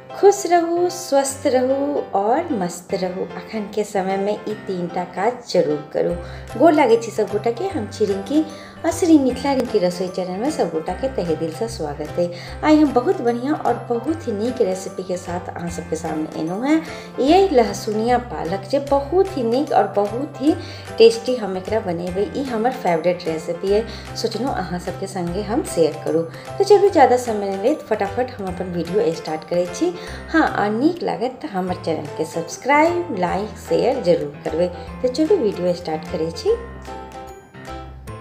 खुश रहू, स्वस्थ रहू और मस्त रहू। अखन के समय में ई तीन टा काज जरूर करू। गोर लागै छी सब गोटा के। हम छी रिंकी और श्री मिथिला रिंकी रसोई चैनल में सब गोटा के तहे दिल से स्वागत है। आई हम बहुत बढ़िया और बहुत ही नीक रेसिपी के साथ अहाँ सबके सामने एलहुँ हैं। ये लहसुनिया पालक जे बहुत ही नीक और बहुत ही टेस्टी हम एकरा बनेबै। ई हमर फेवरेट रेसिपी है, सोचलहुँ अहाँ सबके संगे हम शेयर करूँ। तो चलू ज़्यादा समय नहीं लैत फटाफट हम अपन वीडियो स्टार्ट करै छी। हाँ, और नीक लागत तो हमर चैनल के सब्सक्राइब, लाइक, शेयर जरूर करबै। तो चलू वीडियो स्टार्ट करै छी।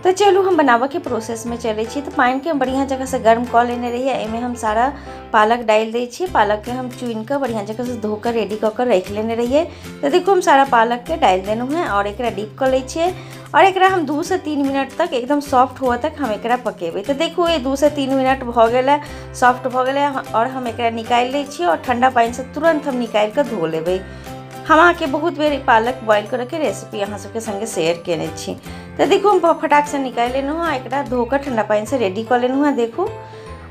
तो चलू हम बनाबऽ के प्रोसेस में चलै छी। तो पानि के बढ़िया जगह से गर्म कऽ लेने रहिए। एहिमे हम सारा पालक डालि दै छी। पालक के हम चुनि कऽ बढ़िया जगह से धो कऽ रेडी कऽ कऽ राखि लेने रहिए। तो देखू हम सारा पालक के डालि देलहुँ हेँ और एकरा डीप कऽ लै छियै और एकरा हम 2 से 3 मिनट तक एकदम सॉफ्ट हुआ तक हम एकरा पकेबै। तो देखू ये 2 से 3 मिनट भऽ गेलै, सॉफ्ट भऽ गेलै और हम एकरा निकालि लै छियै और ठंडा पानि से तुरंत हम निकालि कऽ धो लेबै। हम अहाँके बहुत बेर पालक बॉयल करैके रेसिपी अहाँ सबके संगे शेयर केने छी। तो देखू हम फटाक से निकालि लेलहुँ हँ, एकरा धो कऽ ठंडा पानि से रेडी कऽ लेलहुँ हँ। देखू,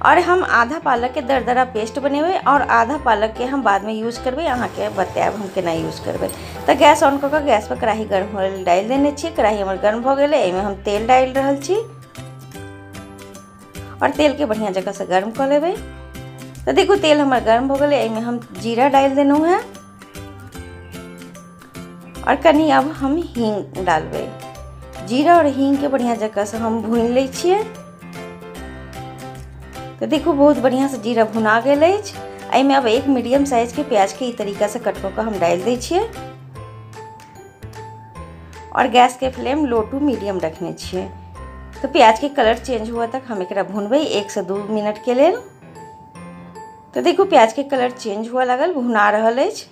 और हम आधा पालक के दरदरा पेस्ट बनेबै और आधा पालक के हम बाद में यूज करबै। अहाँके बतायब हम केना यूज करबै। तो गैस ऑन कऽ कऽ गैस पर कढ़ाई गर्म होय लेल डालि देने छी। कढ़ाई हमर गर्म भऽ गेलै, एहिमे हम तेल डालि रहल छी और तेल के बढ़िया जगह से गर्म कऽ लेबै। तो देखू तेल हमर गर्म भऽ गेलै, एहिमे हम जीरा डालि देलहुँ हँ और कनी अब हम हींग डालबै। जीरा और हींग के बढ़िया जगह से हम भूनि लै छियै। तो देखू बहुत बढ़िया से जीरा भुना गेल अछि। एहिमे अब एक मीडियम साइज के प्याज के ई तरीका से कट कऽ कऽ हम डालि दै छियै और गैस के फ्लेम लो टू मीडियम रखने छियै। तो प्याज के कलर चेंज हुआ तक हम एकरा भुनबै 1 से 2 मिनट के लेल। तो देखू प्याज के कलर चेंज हुआ लागल, भुना रहल अछि।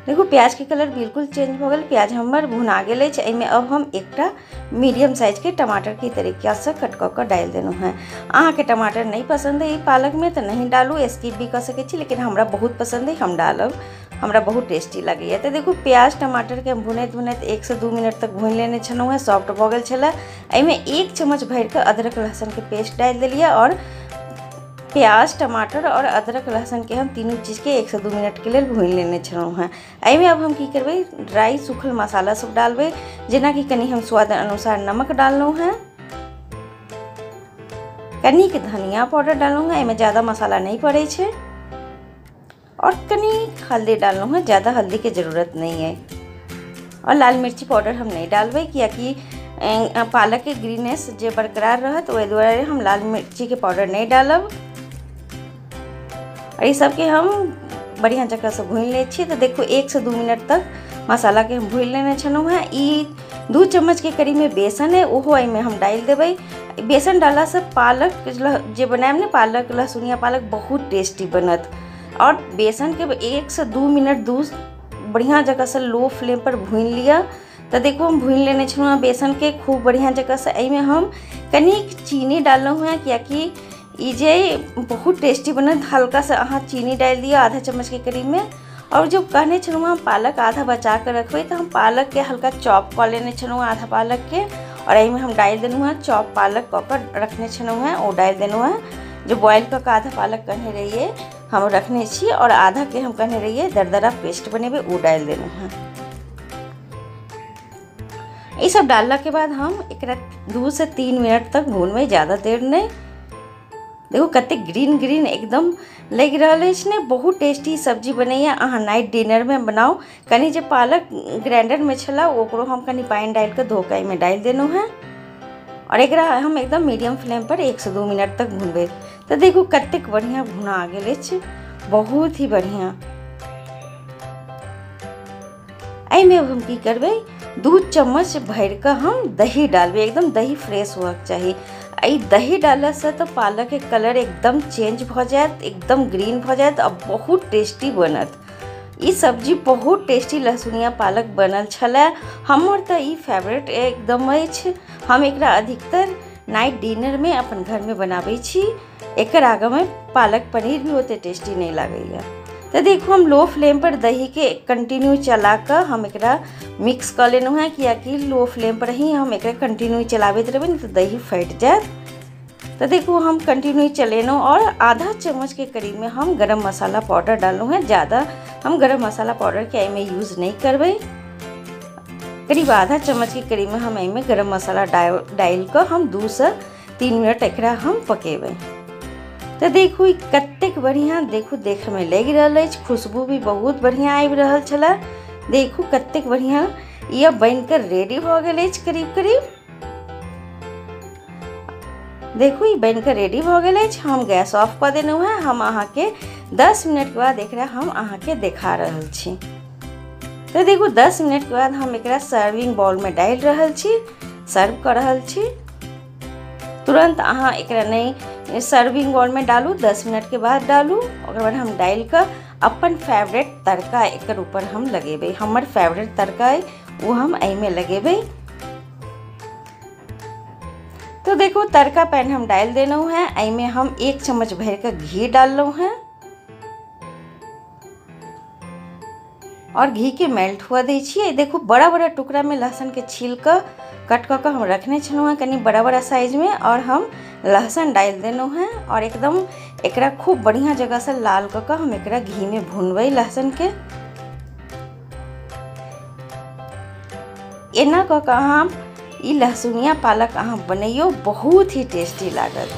देखू प्याज के कलर बिल्कुल चेंज भऽ गेल, प्याज हमर भुना गेल अछि। एहिमे अब हम एकटा मीडियम साइज के टमाटर के तरीका से कट कऽ कऽ डालि देलहुँ हेँ। अहाँके टमाटर नहीं पसंद है पालक में तो नहीं डालू, स्किप भी कऽ सकै छी, लेकिन हमरा बहुत पसंद है, हम डालब, हमरा बहुत टेस्टी लगैए। तो देखू प्याज टमाटर के हम भुनैत भुनैत 1 से 2 मिनट तक भुनि लेने छलहुँ हेँ, सॉफ्ट भऽ गेल छलै। एहिमे 1 चम्मच भरिकऽ अदरक लहसुन के पेस्ट डालि देलियै और प्याज टमाटर और अदरक लहसुन के हम तीनों चीज़ के 1 से 2 मिनट के लेल भूनि लेने छलहुँ हेँ। एहिमे अब हम की करबै, ड्राई सूखल मसाला सब डालबै, जेनाकि कनि हम स्वाद अनुसार नमक डाललहुँ हेँ, कनिक धनिया पाउडर डाललहुँ हेँ, एहिमे ज़्यादा मसाला नहीं पड़ै छै, और कनि हल्दी डाललहुँ हेँ, ज़्यादा हल्दी के जरूरत नहीं है। और लाल मिर्ची पाउडर हम नहीं डालबै, कियाकि पालक के ग्रीनेस जे बरकरार रहत ओहि दुआरे हम लाल मिर्ची के पाउडर नहीं डालब। और ये सबके हम बढ़िया जगह से भूनि लै छी। तो देखो 1 से 2 मिनट तक मसाला के हम भूनि लेने छलहुँ हेँ। ई 2 चम्मच के करीब में बेसन है, ओहो एहिमे हम डालि देबै। बेसन डालला से पालक जे बनायब ने, पालक लहसुनिया पालक बहुत टेस्टी बनत। और बेसन के 1 से 2 मिनट बढ़िया जगह से लो फ्लेम पर भूनि लिअ। तो देखो हम भूनि लेने छलहुँ हेँ बेसन के खूब बढ़िया जगह से। एहिमे हम कनिक चीनी डाललहुँ हेँ, कियाकि ई जे बहुत टेस्टी बनत। हल्का सा अहाँ चीनी डालि दिअ आधा चम्मच के करीब में। और जो कहने छलहुँ हम पालक आधा बचा कर रखबै, तो हम पालक के हल्का चॉप कऽ लेने छलहुँ आधा पालक के और एहिमे हम डालि देलहुँ हेँ। चॉप पालक कऽ कऽ रखने छलहुँ हेँ, ओ डालि देलहुँ हेँ। जो बॉयल कऽ कऽ आधा पालक कहने रहिए हम रखने छी और आधा के हम कहने रहिए दरदरा पेस्ट बनेबै, ओ डालि देलहुँ हेँ। ई सब डालला के बाद हम एकरा 2 से 3 मिनट तक भूनबै, ज़्यादा देर नहीं। देखू कतेक ग्रीन ग्रीन एकदम लागि रहल अछि ने, बहुत टेस्टी सब्जी बनैए। अहाँ नाइट डिनरमे बनाउ। कनि जे पालक ग्राइंडरमे छलै ओकरो हम कनि पानि डालि कऽ धो कऽ एहिमे डालि देलहुँ हेँ और एकरा हम एकदम मीडियम फ्लेम पर 1 से 2 मिनट तक भुनबै। तो देखू कतेक बढ़िया भुना गेल अछि, बहुत ही बढ़िया। एहिमे हम की करबै, 2 चम्मच भरिकऽ हम दही डालबै। एकदम दही फ्रेश होबाक चाही। एहि दही डाललासँ तऽ पालकके कलर एकदम चेंज भऽ जायत, एकदम ग्रीन भऽ जायत आ बहुत टेस्टी बनत। ई सब्जी बहुत टेस्टी लहसुनिया पालक बनल छलै। हमर तऽ ई फेवरेट एकदम अछि। हम एकरा अधिकतर नाइट डिनरमे अपन घरमे बनाबै छी। एकर आगाँमे पालक पनीर भी ओते टेस्टी नहीं लागैए। तो देखू हम लो फ्लेम पर दही के कंटिन्यू चला कऽ हम एकरा मिक्स कऽ लेलहुँ हेँ, कियाकि लो फ्लेम पर ही हम एकरा कंटिन्यू चलाबैत रहबै, नहीं तऽ दही फाटि जायत। तो देखू हम कंटिन्यू चलेलहुँ और आधा चम्मच के करीब में हम गरम मसाला पाउडर डाललहुँ हेँ। ज़्यादा हम गरम मसाला पाउडर के एहिमे यूज़ नहीं करबै। करीब आधा चम्मच के करीब में हम एहिमे गरम मसाला डालि कऽ हम 2 से 3 मिनट एकरा हम पकेबै। तो देखू कतेक बढ़िआँ देखू देखैमे लागि रहल अछि, खुशबू भी बहुत बढ़िआँ आबि रहल छलै। देखू कतेक बढ़िआँ ई अब बनिकऽ रेडी भऽ गेल अछि। करीब करीब देखू ई बनिकऽ रेडी भऽ गेल अछि। हम गैस ऑफ कऽ देलहुँ हेँ। हम अहाँके 10 मिनटके बाद एकरा हम अहाँके देखा रहल छी। तो देखू 10 मिनटके बाद हम एकरा सर्विंग बाउलमे डालि रहल छी, सर्व कऽ रहल छी। तुरंत अहाँ एकरा नहीं सर्विंग बाउलमे डालू, 10 मिनटके बाद डालू। ओकर बाद हम डालि कऽ अपन फेवरेट तड़का एकर ऊपर हम लगेबै। हमर फेवरेट तड़का अइ ओ हम एहिमे लगेबै। तो देखो तड़का पैन हम डालि देलहुँ हेँ। एहिमे हम 1 चम्मच भरिकऽ घी डाललहुँ हेँ और घी के मेल्ट हुआ दै छियै। देखू बड़ा बड़ा टुकड़ा में लहसुन के छील कऽ कट कऽ हम रखने छलहुँ हेँ, कनि बड़ा बड़ा साइजमे, और हम लहसुन डालि देलहुँ हेँ और एकदम एकरा खूब बढ़िआँ जगहसँ लाल कऽ कऽ हम एकरा घीमे भुनबै लहसुन के। एना कऽ कऽ अहाँ ई लहसुनिया पालक अहाँ बनैयौ, बहुत ही टेस्टी लागत।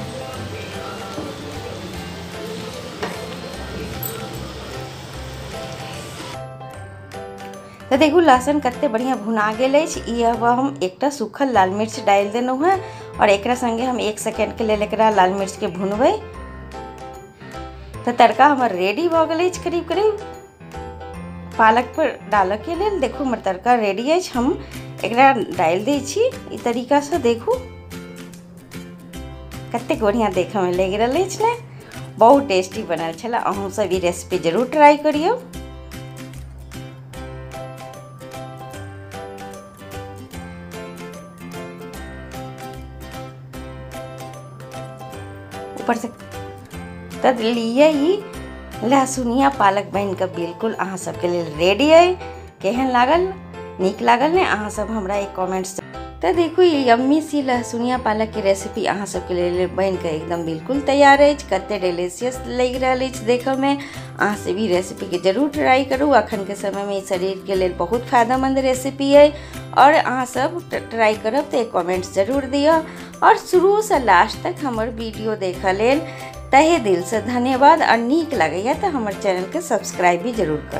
तो देखू लहसुन कते बढ़िया भुना गेल अछि। ई अब हम एकटा सूखल लाल मिर्च डालि देलहुँ हेँ और एकरा संगे हम 1 सेकेंड के लेल एकरा लाल मिर्च के भुनबै। तो तड़का हमर रेडी भऽ गेल अछि करीब करीब पालक पर डालऽ के लेल। देखू हमर तड़का रेडी अछि। हम एकरा डालि दै छी ई तरीकासँ। देखू कतेक बढ़िआँ देखऽमे लागि रहल अछि ने, बहुत टेस्टी बनल छलै। अहूँ सब ई रेसिपी जरूर ट्राई करियौ। ऊपर से तब लिए ई लहसुनिया पालक बनिकऽ बिल्कुल अहाँ सबके लेल रेडी अइ। केहन लागल? नीक लागल ने? अहाँ सब हमरा एक कमेंट्स। तो देखू ई यम्मी सी लहसुनिया पालक के रेसिपी अहाँ सबके लेल बनिकऽ एकदम बिल्कुल तैयार अछि। कते डिलीशियस लागि रहल अछि देखऽमे। अहाँ सब ई रेसिपीके जरूर ट्राई करू। अखन के समयमे ई शरीरके लेल बहुत फायदेमंद रेसिपी अइ और अहाँ सब ट्राई करब तऽ एक कमेंट्स जरूर दिअ और शुरूसँ लास्ट तक हमर वीडियो देखऽ लेल तहे दिलसँ धन्यवाद। और नीक लगैया तऽ हमर चैनलके सब्सक्राइब भी जरूर करू।